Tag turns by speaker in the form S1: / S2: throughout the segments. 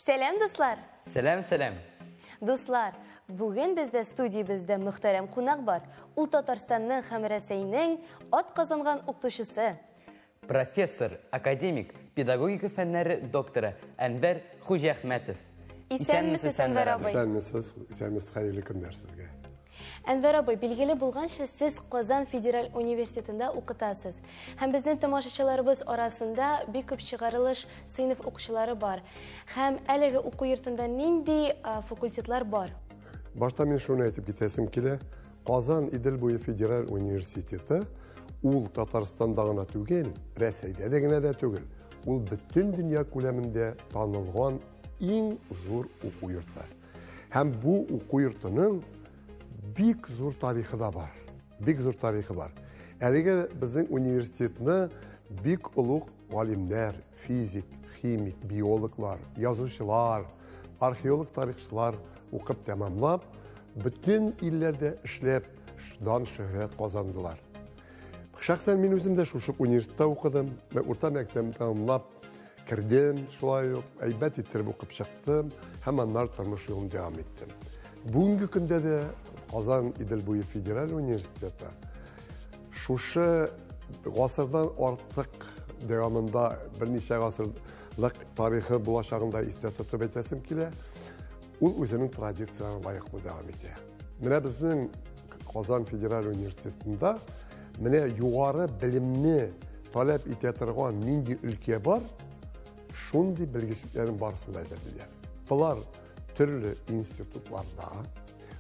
S1: Сәлам, дуслар!
S2: Сәлам, сәлам!
S1: Дуслар, бүген бездә студиябездә мөхтәрәм кунак бар. Ул Татарстанның һәм Рәсәйнең ат казанган укытучысы.
S2: Профессор, академик, педагогика фәннәре докторы Әнвәр Хуҗиәхмәтов.
S1: Исәнмесез, Әнвәр абый.
S3: Исәнмесез, исәнмесез, хәерле көннәр сезгә.
S1: Әнвәр абый, билгеле булганча, сез Казан федераль университетында укытасыз. Һәм безнең тамашачыларыбыз арасында бик күп чыгарылыш сыйныф укучылары бар. Һәм әлеге уку йортында нинди факультетлар бар?
S3: Башта мин шуны әйтеп китәсем килә. Казан Идел буе федераль университеты ул Татарстанда гына түгел, Рәсәйдә дә генә дә түгел, ул бөтен дөнья күләмендә танылган иң зур уку йорты. Һәм бу уку йортының бик зур тарихы да бар. Бик зур тарихы бар. Әлеге безнең университетны бик олуг галимнәр, физик, химик, биологлар, язучылар, археолог тарихчылар укып тәмамлап, бөтен илләрдә эшләп, дан шөһрәт казандылар. Шәхсән мин үзем дә шушы университетта укыдым. Мин урта мәктәпне тәмамлап кердем, шулай ук әйбәт иттереп укып чыктым һәм аннары тормыш юлын дәвам иттем. Бүгенге көндә дә Казан Идел буе федераль университеты шушы гасырдан артык дәвамында берничә гасырлык тарихы булачагын да истә тотып әйтәсем килә. Ул үзенең традицияләрен лаеклы дәвам итә. Менә безнең Казан федераль университетында менә югары белемне таләп итә торган нинди өлкә бар, шундый белгечлекләрнең барысын да әзерлиләр. Болар төрле институтларда,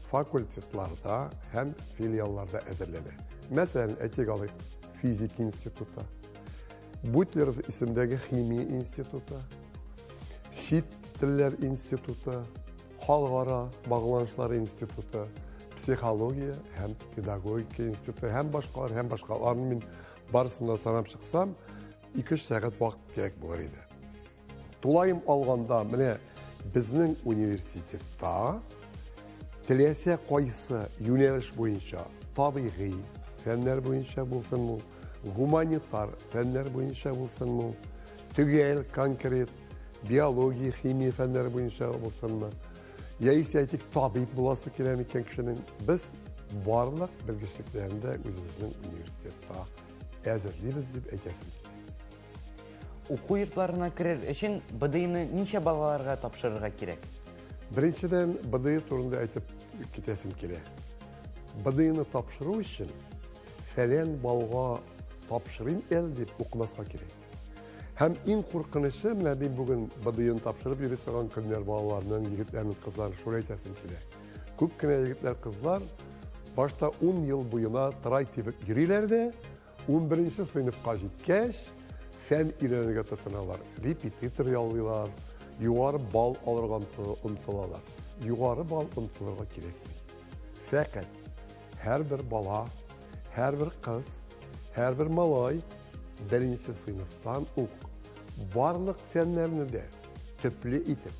S3: факультетларда һәм филиалларда әзерләнә. Мәсәлән, әйтик алыйк, физик институты, Бутлеров исемдәге химия институты, чит телләр институты, халыкара багланышлар институты, психология һәм педагогика институты һәм башкалар, һәм башкаларны мин барысын да санап чыксам, 2-3 сәгать вакыт кирәк булыр иде. Тулаем алганда, менә безнең университетта теләсә кайсы юнәлеш буенча, табигый фәннәр буенча булсын ул, гуманитар фәннәр буенча булсын ул, төгәл, конкрет, биология, химия фәннәре буенча булсынмы, яисә әйтик, табиб буласы килә микән кешенең, без барлык белгечлекләрне дә үзебезнең университетта әзерлибез дип әйтәсем килә.
S2: Уку йортларына керер өчен БДИны ничә балаларга тапшырырга кирәк?
S3: Беренчедән, БДИ турында әйтеп китәсем килә. БДИны тапшыру өчен фәлән баллга тапшырыйм әле дип укымаска кирәк. Һәм иң куркынычы, менә мин бүген БДИны тапшырып йөри торган көннәр балаларның, егетләрнең, кызларның шуны әйтәсем килә. Күп кенә егетләр, кызлар башта 10 ел буена трай тибеп йөриләр дә, 11 сыйныфка җиткәч, фән өйрәнергә тотыналар. Репетитор яллыйлар, югары балл алырга омтылалар. Югары балл омтылырга кирәкми. Фәкать һәрбер бала, һәрбер кыз, һәрбер малай беренче сыйныфтан ук барлык фәннәрне дә төпле итеп,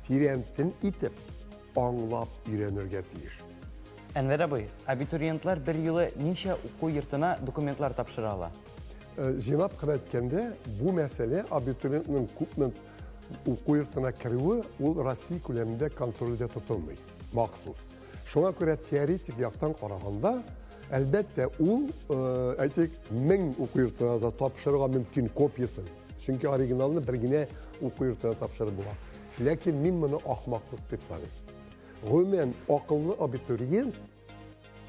S3: тирәнтен итеп аңлап өйрәнергә тиеш.
S2: Әнвәр абый, абитуриентлар бер юлы ничә уку йортына документлар тапшыра ала?
S3: Җыйнап кына әйткәндә, бу мәсьәлә абитуриентның күпме уку йортына керүе ул Россия күләмендә контрольдә тотылмый, махсус. Шуңа күрә теоретик яктан караганда, әлбәттә, ул, әйтик, 1000 уку йортына да тапшырырга мөмкин копиясен. Чөнки оригиналны бер генә уку йортына тапшырып була. Ләкин мин моны ахмаклык дип саныйм. Гомумән, акыллы абитуриент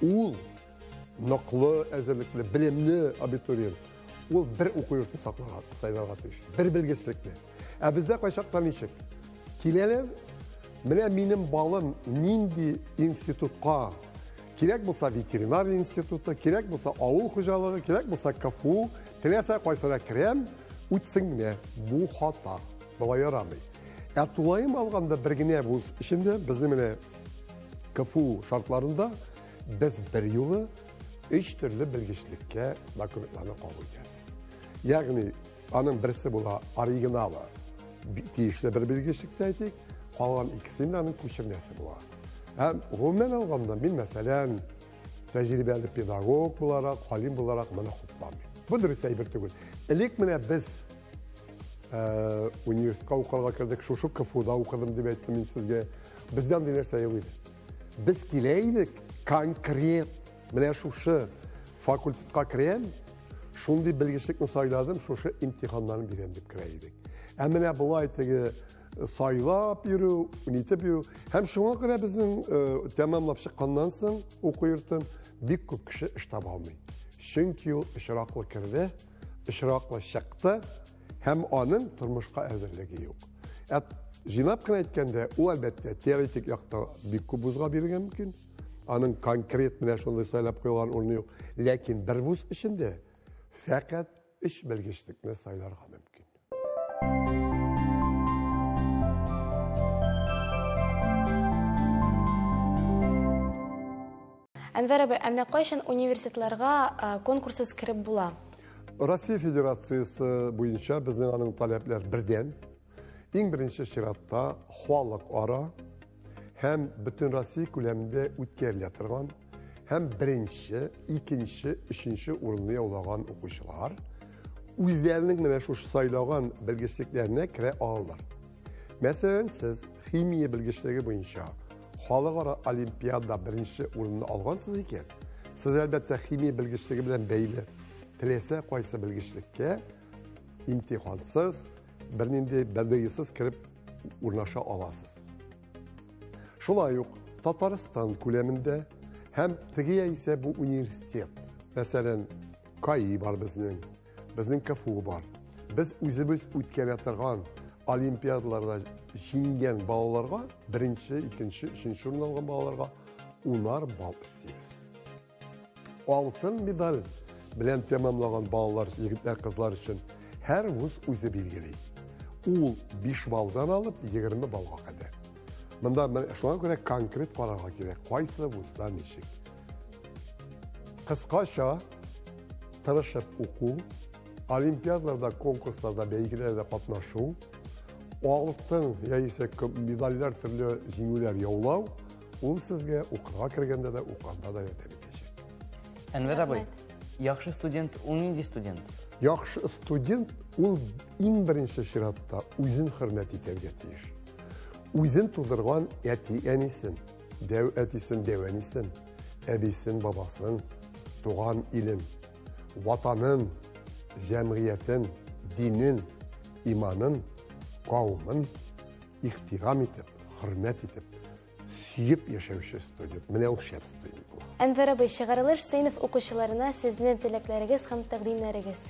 S3: ул ныклы әзерлекле, белемле абитуриент. Ул бер уку йортын сакларга, сайларга тиеш. Бер белгечлекне. Ә бездә кайчакта ничек? Киләләр, менә минем балым нинди институтка кирәк булса ветеринар институты, кирәк булса авыл хуҗалыгы, кирәк булса КФУ, теләсә кайсына керәм, үтсен генә. Бу хата. Болай ярамый. Ә тулаем алганда бер генә вуз эчендә безнең менә КФУ шартларында без бер юлы өч төрле белгечлеккә документларны кабул итәбез. Ягъни аның берсе була оригиналы, тиешле бер белгечлектә әйтик, калган икесенең аның күчермәсе була. Һәм гомумән алганда мин мәсәлән тәҗрибәле педагог буларак, галим буларак моны хупламыйм. Бу дөрес әйбер түгел. Элек менә без Университетка укырга кердек, шушы КФУда укыдым дип әйттем мин сезгә. Бездә андый нәрсә юк иде. Без килә идек конкрет менә шушы факультетка керәм, шундый белгечлекне сайладым, шушы имтиханнарны бирәм дип керә идек. Ә менә болай теге сайлап йөрү, нитеп йөрү. Һәм шуңа күрә безнең тәмамлап чыкканнан соң уку йортын бик күп кеше эш таба алмый. Чөнки ул очраклы керде, очраклы чыкты һәм аның тормышка әзерлеге юк. Ә җыйнап кына әйткәндә, ул әлбәттә теоретик якта бик күп вузга бирергә мөмкин. Аның конкрет менә шундый сайлап куелган урыны юк. Ләкин бер вуз эчендә фәкать өч белгечлекне сайларга мөмкин.
S1: Әнвәр абый, ә менә кайчан университетларга конкурссыз кереп була?
S3: Россия Федерациясе буенча безнең аның таләпләр бердән. Иң беренче чиратта халыкара һәм бөтен Россия күләмендә үткәрелә торган һәм беренче, икенче, өченче урынны яулаган укучылар үзләренең менә шушы сайлаган белгечлекләренә керә алалар. Мәсәлән, сез химия белгечлеге буенча халыкара олимпиада беренче урынны алгансыз икән, сез әлбәттә химия белгечлеге белән бәйле теләсә кайсы белгечлеккә имтихансыз, бернинди бәдыйсыз кереп урнаша аласыз. Шулай ук Татарстан күләмендә һәм теге яисә бу университет, мәсәлән, КАИ бар безнең, безнең КФУ бар. Без үзебез үткәрә торган олимпиадаларда җиңгән балаларга, беренче, икенче, өченче урын алган балаларга унар балл өстибез. Алтын медаль белән тәмамлаган балалар, егетләр, кызлар өчен һәр вуз үзе билгели. Ул 5 баллдан алып 20 баллга кадәр. Монда шуңа күрә конкрет карарга кирәк, кайсы вузда ничек. Кыскача тырышып уку, олимпиадаларда, конкурсларда, бәйгеләрдә катнашу, алтын яисә медальләр төрле җиңүләр яулау Ул сезгә укырга кергәндә дә, укыганда да ярдәм итәчәк.
S2: Әнвәр абый, яхшы студент ул нинди студент?
S3: Яхшы студент ул иң беренче чиратта үзен хөрмәт итәргә тиеш. Үзен тудырган әти-әнисен, дәү әтисен, дәү әнисен, әбисен, бабасын, туган илен, ватанын, җәмгыятен, динен, иманын, кавымын ихтирам итеп, хөрмәт итеп, сөеп яшәүче студент. Менә ул шәп студент була.
S1: Әнвәр абый, чыгарылыш сыйныф укучыларына сезнең теләкләрегез һәм тәкъдимнәрегез?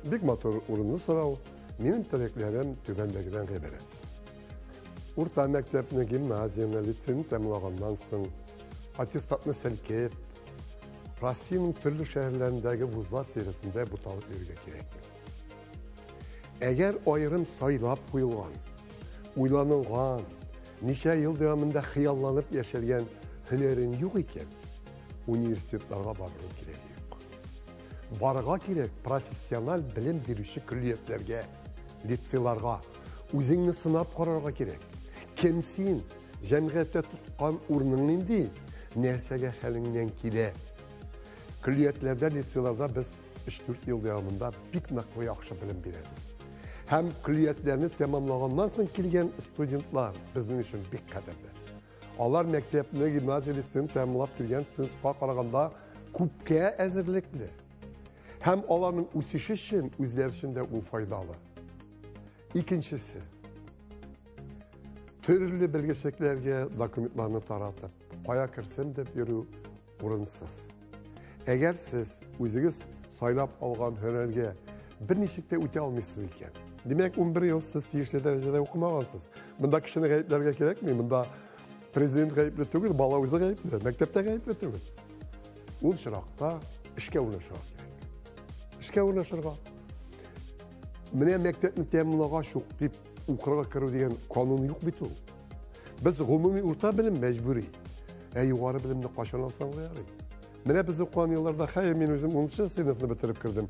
S3: Бик матур урынлы сорау. Минем теләкләрем түбәндәгедән гыйбарәт. Урта мәктәпне, гимназияне, лицейны тәмамлаганнан соң, аттестатны селкеп, Россиянең төрле шәһәрләрендәге вузлар тирәсендә буталып йөрергә кирәкми. Әгәр аерым сайлап куелган, уйланылган, ничә ел дәвамында хыялланып яшәлгән һөнәрең юк икән, университетларга барырга кирәк юк. Барырга кирәк профессиональ белем бирүче көллиятләргә, лицейларга. Үзеңне сынап карарга кирәк. Кем син? Җәмгыятьтә тоткан урының нинди? Нәрсәгә хәлеңнән килә? Көллиятләрдә, лицейларда без 3-4 ел дәвамында бик ныклы яхшы белем бирәбез. Һәм көллиятләрне тәмамлаганнан соң килгән студентлар безнең өчен бик кадерле. Алар мәктәпне, гимназия, лицейны тәмамлап килгән студентка караганда күпкә әзерлекле. Һәм аларның үсеше өчен, үзләре өчен дә ул файдалы. Икенчесе, төрле белгечлекләргә документларны таратып, кая керсем дип йөрү урынсыз. Әгәр сез үзегез сайлап алган һөнәргә берничек тә үтә алмыйсыз икән, димәк, 11 ел сез тиешле дәрәҗәдә укымагансыз. Монда кешене гаепләргә кирәкми, монда президент гаепле түгел, бала үзе гаепле, мәктәптә гаепле түгел. Ул очракта эшкә урнашырга кирәк. Эшкә урнашырга. Менә мәктәпне тәмамлагач ук дип укырга керү дигән канун юк бит ул. Без гомуми урта белем мәҗбүри. Ә югары белемне кайчан алсаң да ярый. Менә без укыган елларда, хәер, мин үзем 10 сыйныфны бетереп кердем.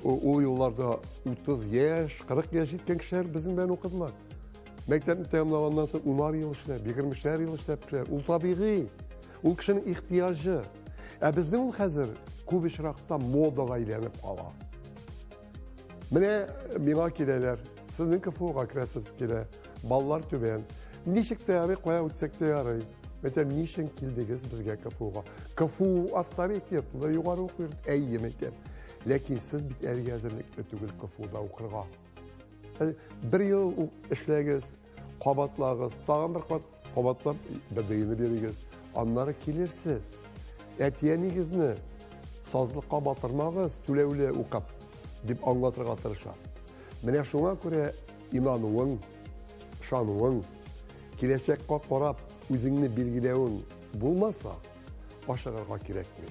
S3: Ул елларда 30 яшь, 40 яшь җиткән кешеләр безнең белән укыдылар. Мәктәпне тәмамлаганнан соң унар ел эшләп, егермешәр ел эшләп кешеләр. Ул табигый. Ул кешенең ихтыяҗы. Ә безнең ул хәзер күп очракта модага әйләнеп кала. Менә миңа киләләр. Сезнең КФУга керәсебез килә, баллар түбән. Ничек тә ярый, кая үтсәк тә ярый. Әйтәм, ни өчен килдегез безгә КФУга? КФУ авторитетлы югары уку йорты. Әйе, әйтәм. Ләкин сез бит әлегә әзерлекле түгел КФУда укырга. Бер ел эшләгез, кабатлагыз, тагын бер кат кабатлап БДИны бирегез. Аннары килерсез. Әти-әнигезне сазлыкка батырмагыз, түләүле укып, дип аңлатырга тырыша. Менә шуңа күрә инануың, ышануың, киләчәккә карап үзеңне билгеләвең булмаса, ашыгырга кирәкми.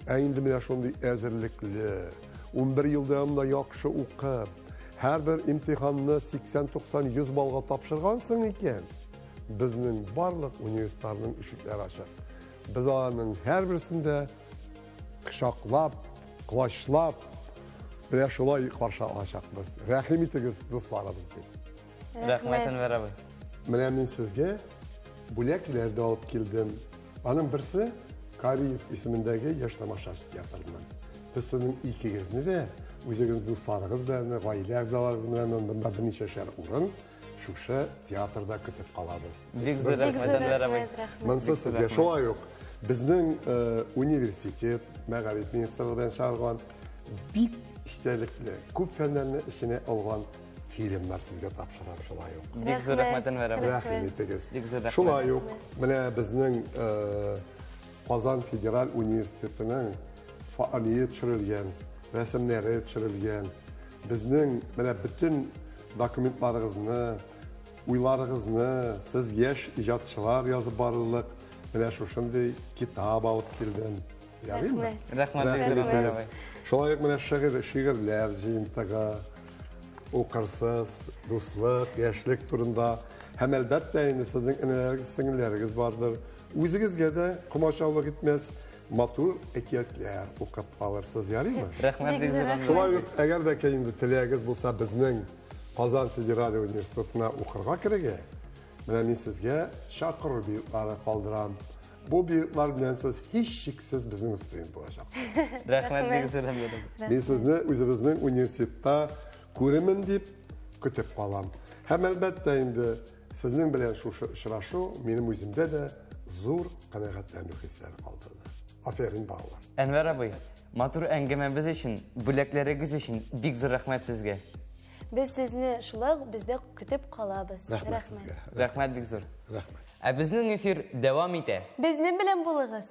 S3: Ә инде менә шундый әзерлекле, 11 ел дәвамында яхшы укып, һәрбер имтиханны 80, 90, 100 баллга тапшыргансың икән, безнең барлык университетларның ишекләре ачык. Без аларның һәрберсендә кочаклап, колачлап, менә шулай каршы алачакбыз. Рәхим итегез, дусларыбыз, дип.
S2: Рәхмәт, Әнвәр абый.
S3: Менә мин сезгә бүләкләр дә алып килдем. Аның берсе Кариев исемендәге яшь тамашачы театрыннан. Без сезнең икегезне дә үзегез дусларыгыз белән, гаилә әгъзаларыгыз белән монда берничәшәр урын шушы театрда көтеп калабыз.
S2: Бик зур рәхмәт, Әнвәр абый.
S3: Монсы сезгә шулай ук безнең университет, мәгариф министрлыгы белән чыгарган бик эчтәлекле, күп фәннәрне эченә алган фильмнар сезгә тапшырам шулай ук.
S2: Бик зур рәхмәт, Әнвәр абый.
S3: Рәхим итегез.
S2: Бик зур рәхмәт.
S3: Шулай ук менә безнең Казан федераль университетының фаалие төшерелгән, рәсемнәре төшерелгән. Безнең менә бөтен документларыгызны, уйларыгызны сез яшь иҗатчылар язып барырлык менә шушындый китап алып килдем. Ярыймы?
S2: Рәхмәт, Әнвәр абый.
S3: Шулай ук менә шигырь, шигырьләр җыентыгы, укырсыз, дуслык, яшьлек турында. Һәм әлбәттә инде сезнең энеләрегез, сеңелләрегез бардыр. Үзегезгә дә комачаулык итмәс матур әкиятләр укып алырсыз, ярыймы?
S2: Рәхмәт, бик зур.
S3: Шулай ук, әгәр дә инде теләгегез булса, безнең Казан федераль университетына укырга керергә, менә мин сезгә чакыру билетлары калдырам. Бу билетлар белән сез һичшиксез безнең студент булачаксыз.
S2: Рәхмәт, бик зур.
S3: Мин сезне үзебезнең университетта күремен дип көтеп калам. Һәм әлбәттә инде сезнең белән шушы очрашу минем үземдә дә зур канәгатьләнү хисләре калдырды. Афәрин, балалар.
S2: Әнвәр абый, матур әңгәмәбез өчен, бүләкләрегез өчен бик зур рәхмәт сезгә.
S1: Без сезне шулай ук бездә көтеп калабыз.
S3: Рәхмәт сезгә.
S2: Рәхмәт бик зур.
S3: Рәхмәт.
S2: Ә безнең эфир дәвам итә.
S1: Безнең белән булыгыз.